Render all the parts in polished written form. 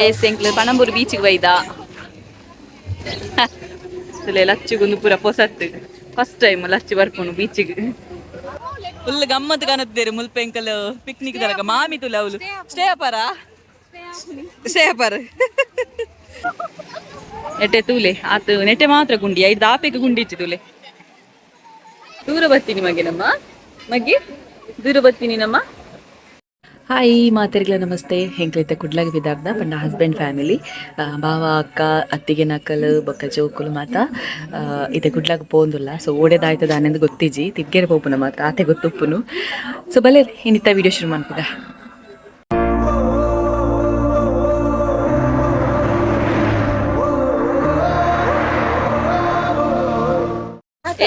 S ಎಂಕ್ಲು Panambur ಬೀಚಿಗೆ ಬೈದ. ತುಲೆ ಲಚ್ಚುಗುಂದು ಪೂರ ಪೊಸತ್ತು. ಫಸ್ಟ್ ಟೈಮ್ ಲಚ್ಚು ಬರ್ಪುನು ಬೀಚಿಗೆ. ಫುಲ್ ಗಮ್ಮತ್ ಕಾಣುತ್ತೇರು ಮುಲ್ಪ ಎಂಕಲ್ ಪಿಕ್ನಿಕ್ ದಲಕ. ಮಾಮಿ ತುಲೆ ಅವಳು ಸ್ಟೇ ಅಪಾರ, ಸ್ಟೇ ಅಪಾರ. ನೆಟ್ಟೆ ತೂಲೆ ಆತು, ನೆಟ್ಟೆ ಮಾತ್ರ ಗುಂಡಿ ಐದು ಆಪೆಗೆ ಗುಂಡಿ ಇಚ್ಚು ತೂಲೆ. ದೂರ ಬರ್ತೀನಿ ಮಗೆ, ನಮ್ಮ ಮಗ್ಗೆ ದೂರ ಬರ್ತೀನಿ ನಮ್ಮ. ಹಾಯ್, ಮಾತೆರ್ಗ್ಲ ನಮಸ್ತೆ. ಎಂಕ್ಲೈತ ಕುಡ್ಲಾಗ ಬಿದಾರ್ದ ಪಂಡ ಹಸ್ಬೆಂಡ್ ಫ್ಯಾಮಿಲಿ, ಬಾವ, ಅಕ್ಕ, ಅತ್ತಿಗೆ ನಕಲು ಬೊಕ್ಕ ಜೋಕುಲು ಮಾತ ಇತ್ತೆ ಕುಡ್ಲಾಗ ಪೋಂದುಲ್ಲ. ಸೊ ಓಡೆದಾಯ್ತದ ಆನಂದ್ ಗೊತ್ತಿಜಿ. ತಿಗ್ಗೆರೆ ಪೋಪುನ ಮಾತ್ರ ಆತೆ ಗೊತ್ತುಪ್ಪುನು. ಸೊ ಬಲೆ, ಇನ್ನಿತ್ತ ವಿಡಿಯೋ ಶುರು ಮನ್ಪುಗ.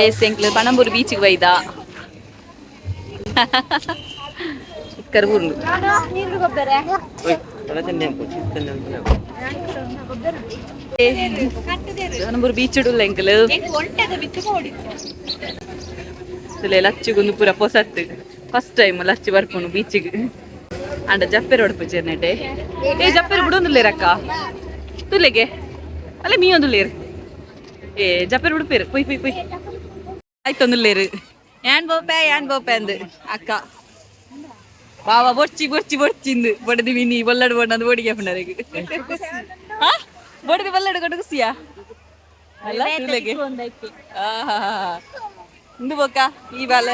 ಏಸ್ ಎಂಕ್ಲು ಪಣಂಬೂರು ಬೀಚಿಗೆ ಬೈದ. ಕರ್ಬೂರ್ಲು ಪಣಂಬೂರು ಬೀಚ್ ಉಡುಲ್ಲ ಎಂಕಲು. ತುಲೆ ಲಚ್ಚುಗುಂದು ಪೂರ ಪೊಸತ್ತು. ಫಸ್ಟ್ ಟೈಮ್ ಲಚ್ಚು ಬರ್ಪುನು ಬೀಚಿಗೆ. ಅಂಡ ಜಪ್ಪೆರ್ ಒಡಪು ನೆಟೆ. ಏ, ಜಪ್ಪೆರ್ ಬಿಡೊಂದುಲ್ಲೇರಕ್ಕ ತುಲೆಗೆ. ಅಲ್ಲ, ಮೀ ಒಂದುಲ್ಲೇರು. ಏ, ಜಪ್ಪೆರ್ ಬಿಡುಪೇರು. ಪೊಯ್ ಪೊಯ್ ಪೊಯ್. ಆಯ್ತೊಂದುಲ್ಲೇರು. ಯಾನ್ ಬೋಪೆ, ಯಾನ್ ಬೋಪೆ ಅಂದು ಅಕ್ಕ. ಬಾವ ಬೊರ್ಚಿ ಬೊರ್ಚಿ ಬೊರ್ಚಿಂದು ಬಡದಿ ಮಿನಿ ಬೊಲ್ಲಡು ಬೊಣ್ಣಂದು ಬೋಡಿಗೆ ಪುಂಡರಿಗೆ. ಹಾ, ಬೊಡದಿ ಬೊಲ್ಲಡು ಕೊಟ್ಟು ಖುಷಿಯಾ ಅಲ್ಲ ತುಲೆಗೆ. ಆಹಾ, ಇಂದು ಬೊಕ್ಕ ಈ ಬಾಲ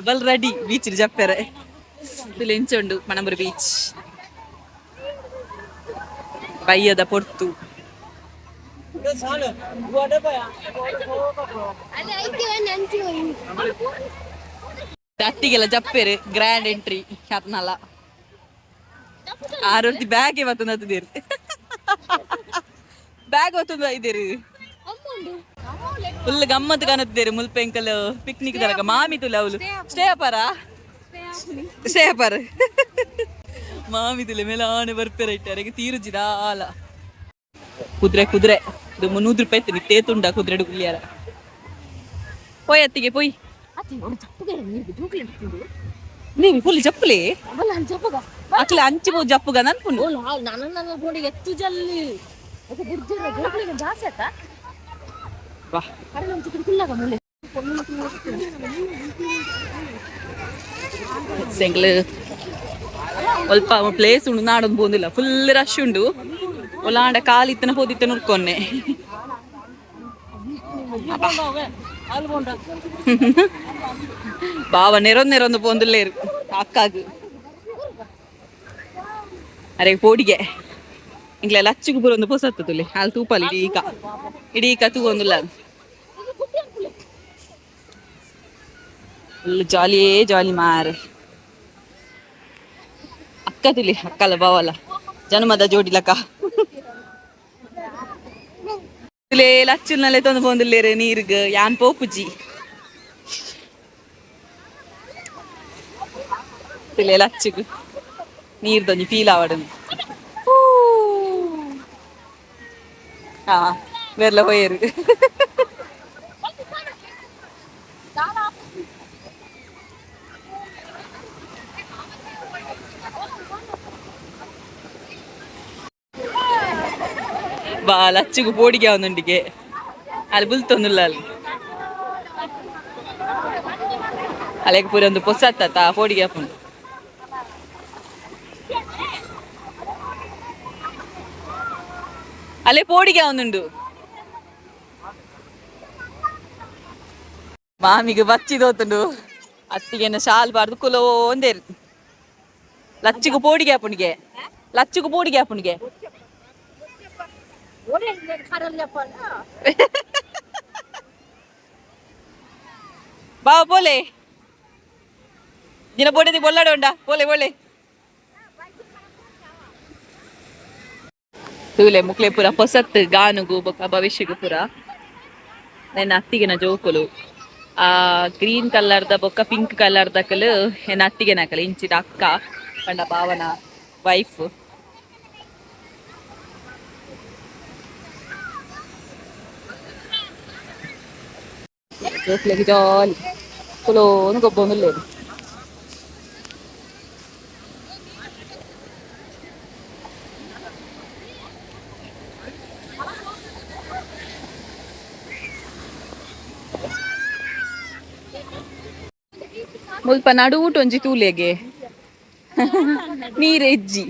ಬಲ್ ರೆಡಿ ಬೀಚ್ ಜಪ್ಪೆರೆ. ತುಲೆ ಎಂಚುಂಡು ಪಣಂಬೂರು ಬೀಚ್ ಬಯ್ಯದ ಪೊರ್ತು. ಅತ್ತಿಗೆಲ್ಲ ಜಪ್ಪೆರು ಗ್ರ್ಯಾಂಡ್ ಎಂಟ್ರಿ ಖ್ಯಾತನಲ್ಲ. ಆರೊರ್ತಿ ಬ್ಯಾಗ್ ಮತ್ತೊಂದು ಹತ್ತಿದ್ದೀರಿ, ಬ್ಯಾಗ್ ಹೊತ್ತೊಂದು ಇದ್ದೀರಿ. ಫುಲ್ ಗಮ್ಮತ್ ಕಾಣುತ್ತಿದ್ದೀರಿ ಮುಲ್ಪ ಎಂಕಲ್ ಪಿಕ್ನಿಕ್ ದಲಕ. ಮಾಮಿ ತುಲೆ ಅವಳು ಸ್ಟೇ ಅಪಾರ, ಸ್ಟೇ ಅಪಾರ. ಮಾಮಿ ತುಲೆ ಮೇಲೆ ಆನೆ ಬರ್ಪೇರ ಇಟ್ಟಾರೆ ತೀರುಜಿದಾಲ. ಕುದುರೆ ಕುದುರೆ ಇದು 300 ರೂಪಾಯಿ ಇತ್ತು. ತೇತುಂಡ ಕುದುರೆ ಗುಲಿಯಾರ. ಪೋಯ್ ಅತ್ತಿಗೆ ಪೋಯ್. ನೀವು ಫುಲ್ ಜಪ್ಪುಲಿ ಅಕ್ಲೆ ಅಂಚಿ ಪೋ ಜಪ್ಪುಗ ನನ್ಪುಂಡು. ಎತ್ತು ಜಲ್ಲಿ ಜಾಸ್ತಿ ಆತ. ವಾ. ಸೆಂಗ್ಲ ಸ್ವಲ್ಪ ಪ್ಲೇಸ್ ಉಂಡು ನಾಡೊಂದು ಪೋಂದಿಲ್ಲ. ಫುಲ್ ರಶ್ ಉಂಡು. ಒಲಾಂಡ ಕಾಲಿತ್ತನ ಪೋದಿತ್ತ ನುರ್ಕೊನ್ನೆ. ಬಾವ ನೆರೊಂದು ನೆರೊಂದು ಪೋಂದುಲ್ಲೇರು ಅಕ್ಕಾಗು. ಅರೆ, ಪೋಡಿಗೆ ಇಂಗ್ಲ ಲಚ್ಚುಗು ಪೂರ ಒಂದು ಪೊಸತ್ತು ತುಲೆ. ಅಲ್ಲಿ ತೂಪಲ್ ಇಡೀಕ ಇಡೀಕ ತೂವೊಂದುಲ್ಲ. ಫುಲ್ ಜಾಲಿಯೇ ಜಾಲಿ ಮಾರೆ. ಅಕ್ಕ ತುಲಿ, ಅಕ್ಕಲ ಬಾವಲ ಜನ್ಮದ ಜೋಡಿಲಕ್ಕ. ತುಲೆ ಲಚ್ಚುಲ್ನಲ್ಲೇ ತೊಂದು ಪೋಂದುಲ್ಲೇರು ನೀರ್ಗ್. ಯಾನ್ ಪೋಪುಜಿ. ತುಲೆ ಲಚ್ಚುಗು ನೀರ್ ದೊಂಜಿ ಫೀಲ್ ಆವಡನ್. ಹಾ, ಬೇರ್ಲ ಹೋಯರು. ಬಾ, ಲಚ್ಚುಗು ಪೋಡಿಗೆ ಅವನೊಂದಿಗೆ ಅಲ್ಲಿ ಬುಲ್ತೊಂದುಲ್ಲ. ಅಲ್ಲಿ ಅಲೆಗ್ ಪೂರ ಒಂದು ಪೊಸತ್ತ ಪೋಡಿಗೆ ಹಾಪುಂಡು. ಅಲ್ಲೇ ಪೋಡಿಗೆ ಅವನುಂಡು. ಮಾಮಿಗೆ ಬಚ್ಚಿ ದೋತುಂಡು. ಅತ್ತಿಗೆನ ಶಾಲ್ ಬಾರ್ದು ಕುಲೋ ಒಂದೇರು. ಲಚ್ಚಿಗು ಪೋಡಿಗೆ ಆಪುಣಿಗೆ, ಲಚ್ಚುಗು ಪೋಡಿಗೆ ಆಪುಣಿಗೆ. ಬಾ ಬೋಲೆ ದಿನ ಬೋಡೆದಿ ಬೊಲ್ಲಾಡ ಉಂಡ. ಬೋಲೆ ಬೋಲೆ ತೂಲೆ ಮುಕ್ಲೆ ಪೂರ ಪೊಸತ್ ಗಾನುಗು ಬೊಕ್ಕ ಭವಿಷ್ಯಗು ಪೂರ. ನನ್ನ ಅತ್ತಿಗೆನ ಜೋಕುಲು. ಆ ಗ್ರೀನ್ ಕಲರ್ದ ಬೊಕ್ಕ ಪಿಂಕ್ ಕಲರ್ ದಕಲು ಎನ್ನ ಅತ್ತಿಗೆನ ಅಕಲ್. ಇಂಚಿದ ಅಕ್ಕ ಪಂಡ ಭಾವನ ವೈಫ್. ಜೋಕ್ಲೆಗ್ ಜಾಲಿ, ಕುಲೋನು ಗೊಬ್ಬೊಂದುಲ್ಲೆರ್. ಮುಲ್ಪ ನಡುವುಟು ಒಂಜಿ ತೂಲೆಗೆ ನೀರ್ ಎಜ್ಜಿ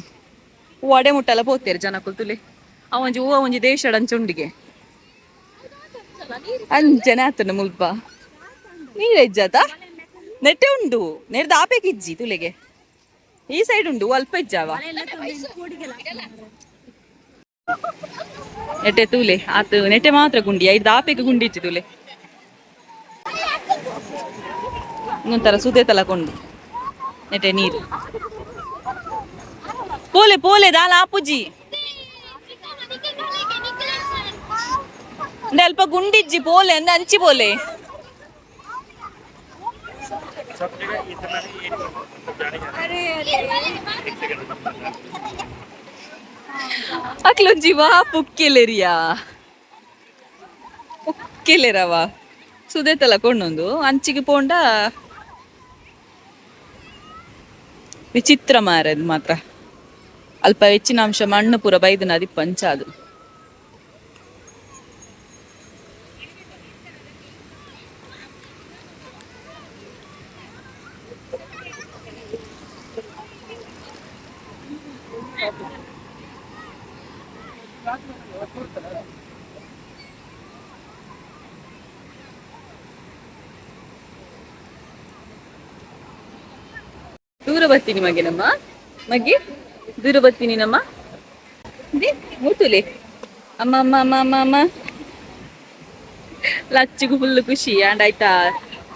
ಒಡೆ ಮುಟ್ಟಲ ಪೋತೇರು ಜನಕುಲು ತುಲೆ. ಅವ ಒಂಜಿ ಹೂವ ಒಂಜಿ ದೇಶಡ್ ಅಂಚುಂಡಿಗೆ ಅಂಚನೆ ಆತನ. ಮುಲ್ಪ ನೀರ್ ಎಜ್ಜಾತ ನೆಟ್ಟೆ ಉಂಡು. ನೆರ್ದ ಆಪೆಗೆ ಇಜ್ಜಿ ತುಲೆಗೆ. ಈ ಸೈಡ್ ಉಂಡು, ಅಲ್ಪ ಇಜ್ಜಾವ. ನೆಟ್ಟೆ ತೂಲೆ ಆತು, ನೆಟ್ಟೆ ಮಾತ್ರ ಗುಂಡಿ. ಐದು ಆಪೆಗೆ ಗುಂಡಿ ಇಜ್ಜಿ ತುಲೆ. ಇನ್ನೊಂಥರ ಸುದೆ ತಲಕೊಂಡು ನೆಟ್ಟೆ ನೀರು. ಪೋಲೆ ಪೋಲೆ ದಾಲ ಆಪುಜಿ. ಅಂದ್ರೆ ಅಲ್ಪ ಗುಂಡಿಜ್ಜಿ. ಪೋಲೆ ಅಂದ್ರೆ ಅಂಚಿ ಪೋಲೆ. ಅಕ್ಲೊಂಜಿ ವಾ ಪುಕ್ಕೆಲೆರಿಯಾ ಪುಕ್ಕೆಲೆರವ ಸುದೇತಲ ಕೊಂಡೊಂದು ಅಂಚಿಗೆ ಪೋಂಡ ವಿಚಿತ್ರ ಮಾರದು ಮಾತ್ರ. ಅಲ್ಪ ಹೆಚ್ಚಿನ ಅಂಶ ಮಣ್ಣು ಪೂರ ಬೈದು ನದಿ ಪಂಚಾದು. ದೂರ ಬರ್ತೀನಿ ಮಗೆ, ನಮ್ಮ ಮಗಿ ದೂರ ಬರ್ತೀನಿ. ನಮ್ಮ ಮೂತುಲೆ ಅಮ್ಮ ಅಮ್ಮ ಅಮ್ಮ ಅಮ್ಮ ಅಮ್ಮ. ಲಚ್ಚಿಗು ಫುಲ್ ಖುಷಿ. ಅಂಡ್ ಆಯ್ತಾ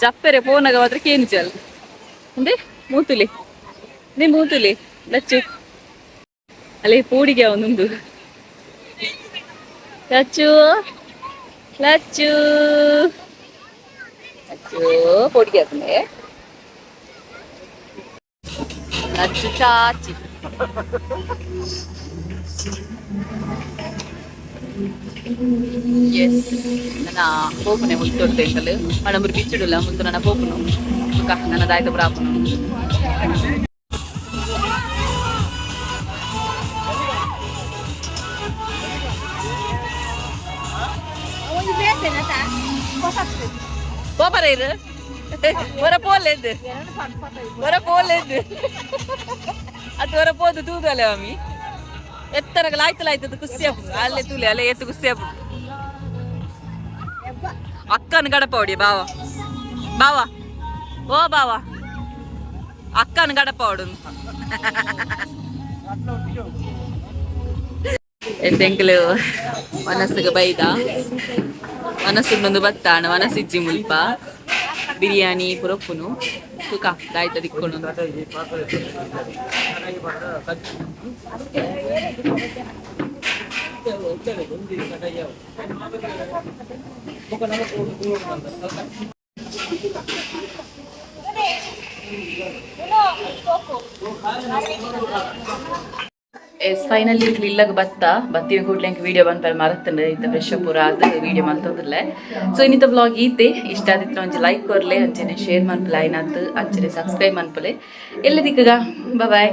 ಜಪ್ಪೆರೆ ಫೋನಾಗ ಮಾತ್ರ ಕೇನು ಚಲ್. ಅಂದೆ ಮೂತುಲೆ ನೇ ಮೂತುಲೆ ಲಚ್ಚು. ಅಲ್ಲೇ ಪೋಡಿಗೆ ಅವನೊಂದು. ಲಚ್ಚು ಲಚ್ಚು ಲಚ್ಚು ಪೋಡಿಗೆ ಹಾಕಂಡೆ. ಲಚ್ಚು ಚಾಚಿ. ಎಸ್, ನನ್ನ ಪೋಪುನೆ ಮುಲ್ತೊಡ್ತು ಎಂಕಲ್ ಮಣಮುರು ಬಿಚ್ಚಿಡುಲ್ಲ ಮುಲ್ತು. ನನ್ನ ಪೋಪುನು ಬುಕ್ಕ ನನ್ನ ದಾಯ್ತ ಬ್ರಾಪುನು. ಪೋಪರ ಇರು ಹೊರ ಪೋಲೇದು, ಹೊರ ಪೋಲೇದು. ಅದು ಹೊರ ಪೋದು ತೂದಲೆ ಮಮ್ಮಿ ಎತ್ತರಗಲ ಆಯ್ತಲ್ಲ. ಆಯ್ತದ, ಖುಷಿ ಆಪುಂಡು. ಅಲ್ಲೇ ತೂಲೆ, ಅಲ್ಲೇ ಎತ್ತು ಖುಷಿ ಆಪುಂಡು. ಅಕ್ಕನ ಗಡಪ ಹೊಡಿ ಬಾವ ಬಾವ ಓ ಬಾವ ಅಕ್ಕನ ಗಡಪ ಹೊಡು. ಎಂಕ್ಲು ಮನಸ್ಸಿಗೆ ಬೈದ ಮನಸ್ಸುಂಡೊಂದು ಬತ್ತಾಣ. ಮನಸ್ಸಿಜ್ಜಿ ಮುಲ್ಪ ಬಿರಿಯಾನಿ ಪುರಪ್ಪುನು ಸುಖ ದಾಯ್ತ ದಿಕ್ಕೊಂಡು. ಎಸ್, ಫೈನಲಿ ಇಲ್ಲಗ ಬತ್ತ ಬತ್ತಿನ ಕೂಡ್ಲೆ ವಿಡಿಯೋ ಬಂದ್ಪರೆ ಮರತ್ತಂಡೆ. ಇತ್ತ ಫ್ರೆಶ್ ಪೂರ ಅದು ವಿಡಿಯೋ ಮಲ್ತೊಂದಿಲ್ಲ. ಸೊ ಇನ್ನಿತ ಬ್ಲಾಗ್ ಈತೆ. ಇಷ್ಟ ಆದಿತ್ತು ಒಂಜಿ ಲೈಕ್ ಕೊರ್ಲೆ, ಅಂಚನೆ ಶೇರ್ ಮನ್ಪುಲೆ, ಆಯ್ನಾತ್ ಅಂಚನೆ ಸಬ್ಸ್ಕ್ರೈಬ್ ಮನ್ಪುಲೆ. ಎಲ್ಲ ದಿಕ್ಕಗ ಬಾಯ್.